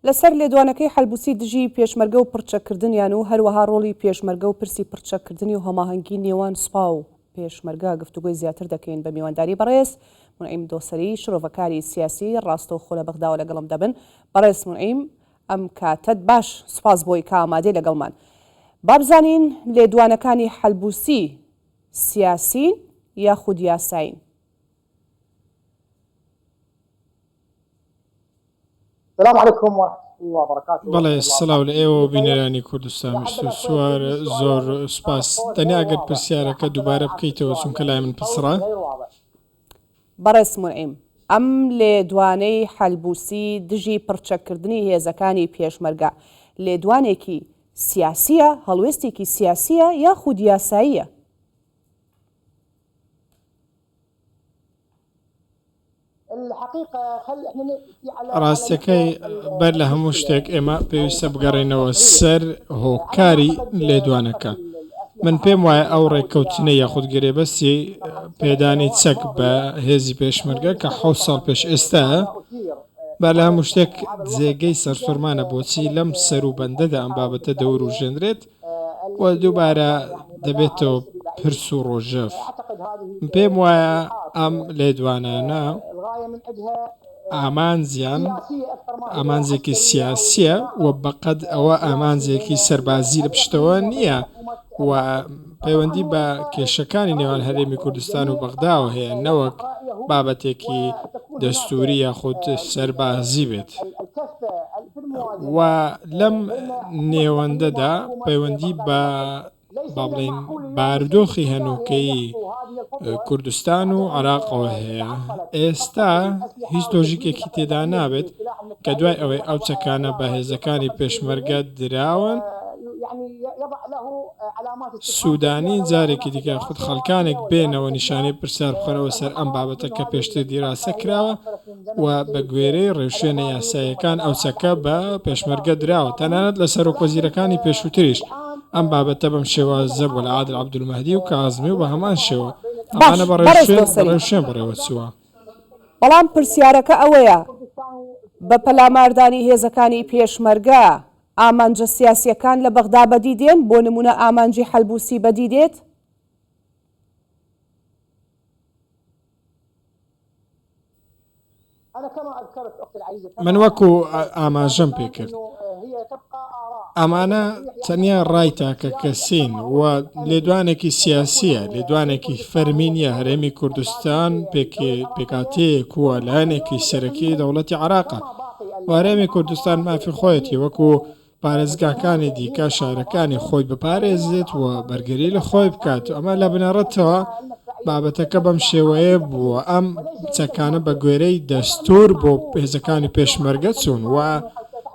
لەسەر لێدوانەکەی حەلبوسی دژی پێشمەرگە و پڕچەککردنیان و هەروەها ڕۆڵی پێشمەرگە و پرسی پڕچەککردنی و هەماهەنگی نێوان سوپا و پێشمەرگە گفتوگۆی زیاتر دەکەین بە میوانداری بەڕێز مونعیم دۆسەری شرۆڤەکاری سیاسی ڕاستەوخۆ لە بەغداوە لەگەڵم دەبن. بەڕێز مونعیم ئەم کاتەت باش سوپاس بۆی کە ئامادەی لەگەڵمان. با بزانین لێدوانەکانی حەلبوسی سیاسین یاخود یاسایین؟ سلام علیکم و رحمة الله وبرکاته. بەڵێ سڵاو لە ئێوە و بینەرانی کوردستان 24 زۆر سوپاس تەنیا ئەگەر پرسیارەکە دووبارە بکەیتەوە چونکە لای من پچڕا. بەڕێز مونعیم ئەم لێدوانەی حەلبوسی دژی پڕچەککردنی هێزەکانی پێشمەرگە لێدوانێکی سیاسیە، هەڵوێستێکی سیاسیە یاخود یاساییە؟ ڕاستیەکەی بەر لە هەموو شتێک ئێمە پێویستە بگەڕێینەوە سەر هۆکاری لێدوانەکە. من پێم وایە ئەو ڕێککەوتنە یاخود گرێبەستی پێدانی چەک بە هێزی پێشمەرگە کە حەوت ساڵ پێش ئێستایە، بەر لە هەموو شتێک جێگەی سەرسوڕمانە بۆچی لەم سەروبەندەدا ئەم بابەتە دەوروژێنرێت و دووبارە دەبێتەوە پرس و ڕۆژەڤ. من پێم وایە ئەم لێدوانانە ئامانجیان ئامانجێکی سیاسییە و بەقەد ئەوە ئامانجێکی سەربازی لە پشتەوە نییە و پەیوەندی بە کێشەکانی نێوان هەرێمی کوردستان و بەغداوە هەیە نەوەک بابەتێکی دەستووری یاخود سەربازی بێت. و لەم نێوەندەدا پەیوەندی بە با بڵێین بارودۆخی هەنووکەیی کوردستان و عێراقەوە هەیە ئێستا هیچ لۆژیکێکی تێدا نابێت کە دوای ئەوەی ئەو چەکانە بە هێزەکانی پێشمەرگە دراون سوودانی جارێکی دیکە خود خەڵکانێک بێنەوە نیشانەی پرسیار بخەنەوە سەر ئەم بابەتە کە پێشتر دیراسە کراوە و بە گوێرەی ڕێوشوێنە یاساییەکان ئەو چەکە بە پێشمەرگە دراوە، تەنانەت لە سەرۆک وەزیرەکانی پێشووتریش ئەم بابەتە بەم شێوازە بووە لە عادل عەبدولمەهدی و کازمی و بە هەمان شێوە باش ئەمانە بە بەڕێز ڕێوشوێن بە دۆسەری. ڕێوشوێن بەڕێوەچووە. بەڵام پرسیارەکە ئەوەیە بە پەلاماردانی هێزەکانی پێشمەرگە ئامانجە سیاسییەکان لە بەغدا بەدی دێن، بۆ نموونە ئامانجی حەلبوسی بەدی دێت؟ من وەکو ئاماژەم پێکرد ئەمانە تەنیا ڕای تاکە کەسین و لێدوانێکی سیاسیە لێدوانێکی فەرمی نییە هەرێمی کوردستان پێکاتەیەک و لایەنێکی سەرەکی دەوڵەتی عراقە و هەرێمی کوردستان مافی خۆیەتی وەکو پارێزگاکانی دیکە شارەکانی خۆی بپارێزێت و بەرگری لە خۆی بکات و ئەمە لە بنەڕەتەوە بابەتەکە بەم شێوەیە بووە ئەم چەکانە بە گوێرەی دەستور بۆ هێزەکانی پێشمەرگە چوون و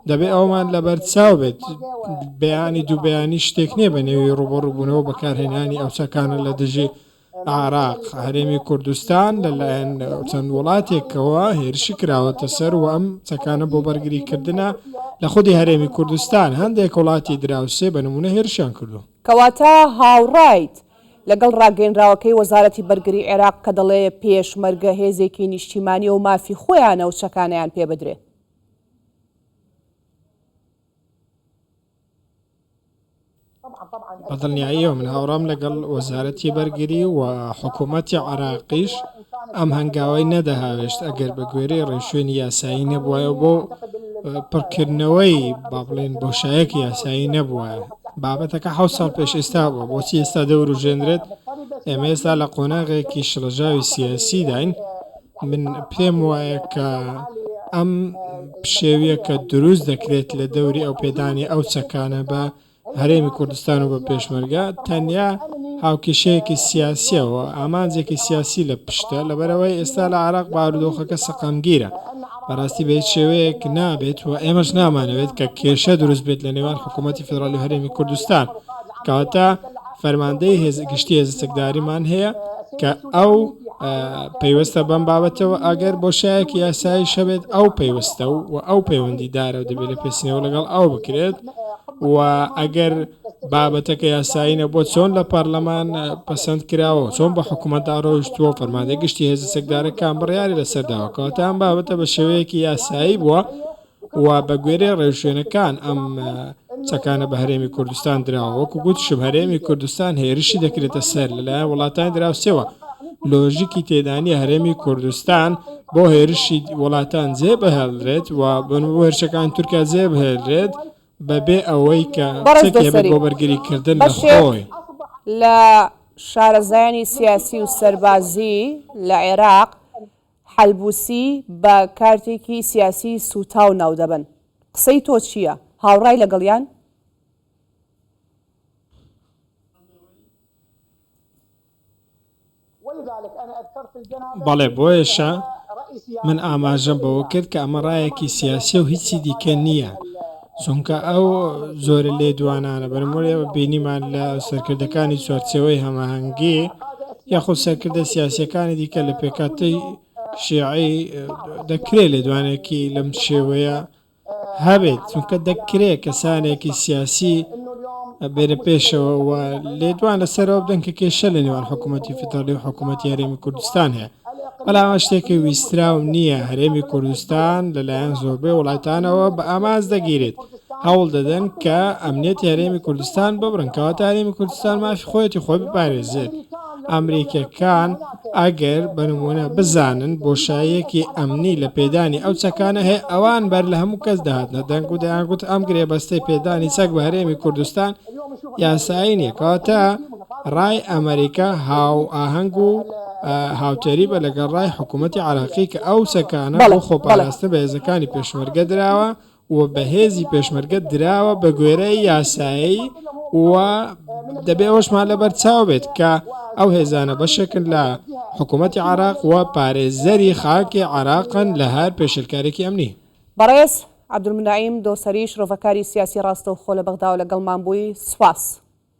دەبێ ئەومان لەبەر چاو بێت بەیانی دوو بەیانی شتێک نییە بە نێوی ڕوبەڕووبوونەوە بەکارهێنانی ئەو چەکانە لە دژی عێراق، هەرێمی کوردستان لەلایەن چەند وڵاتێکەوە هێرشی کراوەتە سەر و ئەم چەکانە بۆ بەرگریکردنە لە خودی هەرێمی کوردستان، هەندێک وڵاتی دراوسێ بە نموونە هێرشیان کردووە. کەواتە هاوڕایت لەگەڵ ڕاگەیەنراوەکەی وەزارەتی بەرگری عێراق کە دەڵێ پێشمەرگە هێزێکی نیشتیمانیە و مافی خۆیانە و چەکانەیان پێ بدرێ؟ بە دڵنیاییەوە من هاوڕام لەگەڵ وەزارەتی بەرگری و حکوومەتی عێراقیش ئەم هەنگاوەی نەدەهاوێشت ئەگەر بە گوێرەی ڕێوشوێنی یاسایی نەبوایە و بۆ پڕکردنەوەی با بڵێن بۆشایەکی یاسایی نەبوایە بابەتەکە حەوت ساڵ پێش ئێستا بووە بۆچی ئێستا دەوروژێنرێت ئێمە ئێستا لە قۆناغێکی شڵەژاوی سیاسیداین من پێم وایە کە ئەم پشێویە کە دروست دەکرێت لە دەوری ئەو پێدانی ئەو چەکانە بە هەرێمی کوردستان و بە پێشمەرگە تەنیا هاوکێشەیەکی سیاسیەوە ئامانجێکی سیاسی لە پشتە لەبەرەوەی ئێستا لە عراق بارودۆخەکە سەقامگیرە بەڕاستی بە هیچ شێوەیەک نابێت و ئێمەش نامانەوێت کە کێشە دروست بێت لە نێوان حکوومەتی فیدرالی و هەرێمی کوردستان کەواتە فەرماندەی هێز گشتی هێزە چەکداریمان هەیە کە ئەو پەیوەستە بەم بابەتەوە ئەگەر بۆشایەکی یاساییش هەبێت ئەو پەیوەستە و ئەو پەیوەندیدارە و دەبێت لێپێچینەوە لەگەڵ ئەو بکرێت و ئەگەر بابەتەکە یاسایی نەبووە چۆن لە پەرلەمان پەسەند کراوە چۆن بە حکوومەتدا ڕۆیشتووە فەرماندەی گشتی هێزە چەکدارەکان بڕیاری لەسەر داوە کەواتە ئەم بابەتە بە شێوەیەکی یاسایی بووە. و بە گوێرەی ڕێوشوێنەکان ئەم چەکانە بە هەرێمی کوردستان دراوە. وەکو گوتشم هەرێمی کوردستان هێرشی دەکرێتە سەر لەلایەن وڵاتانی دراوسێوە. لۆژیکی تێدا نییە هەرێمی کوردستان بۆ هێرشی وڵاتان جێ بهێڵرێت و بۆ هێرشەکانی تورکیا جێ بهێڵرێت بەبێ ئەوەی کە بەڕێز چەکی هەبێت دۆسەری، بۆ بەرگریکردن لە بەشێک خۆی. لە شارەزایانی سیاسی و سەربازی لە عێراق حەلبوسی بە کارتێکی سیاسی سووتاو ناودەبەن. قسەی تۆ چییە؟ هاوڕای لەگەڵیان؟ بەڵێ بۆیەشە من ئاماژەم بەوە کرد کە ئەمە ڕایەکی سیاسیە و هیچی دیکە نییە چونکە ئەو زۆرە لێدوانانە بەرمۆرە بینیمان لە سەرکردەکانی چوارچێوەی هەماهەنگی یاخود سەرکردە سیاسیەکانی دیکە لە پێکهاتەی شیعی دەکرێت لێدوانێکی لەم شێوەیە هەبێت، چونکە دەکرێت کەسانێکی سیاسی بێنە پێشەوە و لێدوان لەسەرەوە بدەن کە کێشە لە نێوان حکوومەتی فیدراڵی و حکوومەتی هەرێمی کوردستان هەیە. بەڵام ئەمە شتێکی ویستراو نییە، هەرێمی کوردستان لەلایەن زۆربەی وڵاتانەوە بە ئامانج دەگیرێت، هەوڵ دەدەن کە ئەمنیەتی هەرێمی کوردستان ببڕن، کەواتە هەرێمی کوردستان مافی خۆیەتی خۆی بپارێزێت. ئەمریکیەکان ئەگەر بە نموونە بزانن بۆشاییەکی ئەمنی لە پێدانی ئەو چەکانە هەیە ئەوان بەر لە هەموو کەس دەهاتنە دەنگ و دەیانگوت ئەم گرێبەستەی پێدانی چەک بە هەرێمی کوردستان یاسایی نییە کەواتە ڕای ئەمریکا هاوئاهەنگ و هاوتەریبە لەگەڵ ڕای حکوومەتی عراقی کە ئەو چەکانە بۆ خۆپاراستن بە هێزەکانی پێشمەرگە دراوە و بە هێزی پێشمەرگە دراوە بە گوێرەی یاسایی و دەبێ ئەوەشمان لەبەر چاو بێت کە ئەو هێزانە بەشێکن لە حکوومەتی عراق و پارێزەری خاکی عراقن لە هەر پێشێلکارێکی ئەمنی. بەڕێز عەبدولمنعیم دۆسەری شرۆڤەکاری سیاسی ڕاستەوخۆ لە بەغداوە لەگەڵمان بووی سوپاس.